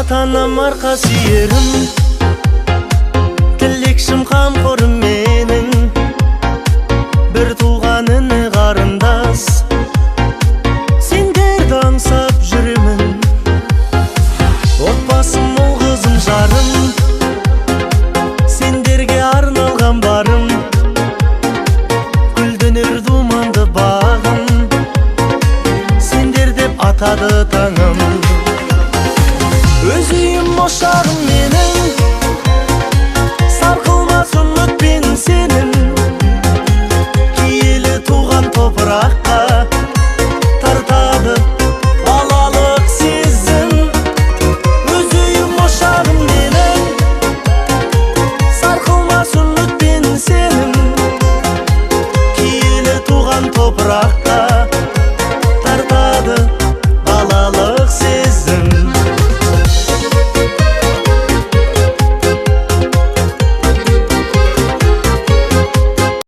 Ата-анам арқа сүйерім, тілекшім, қамқорым менің. Бір туған іні қарындас, сендерді аңсап жүремін. Отбасым, ұл қызым, жарым, сендерге арналған барым. Гүлденер думанды бағым, сендер деп атады таңым. Өз үйім, ошағым менің, сарқылмас үміт пен сенім. Киелі туған топыраққа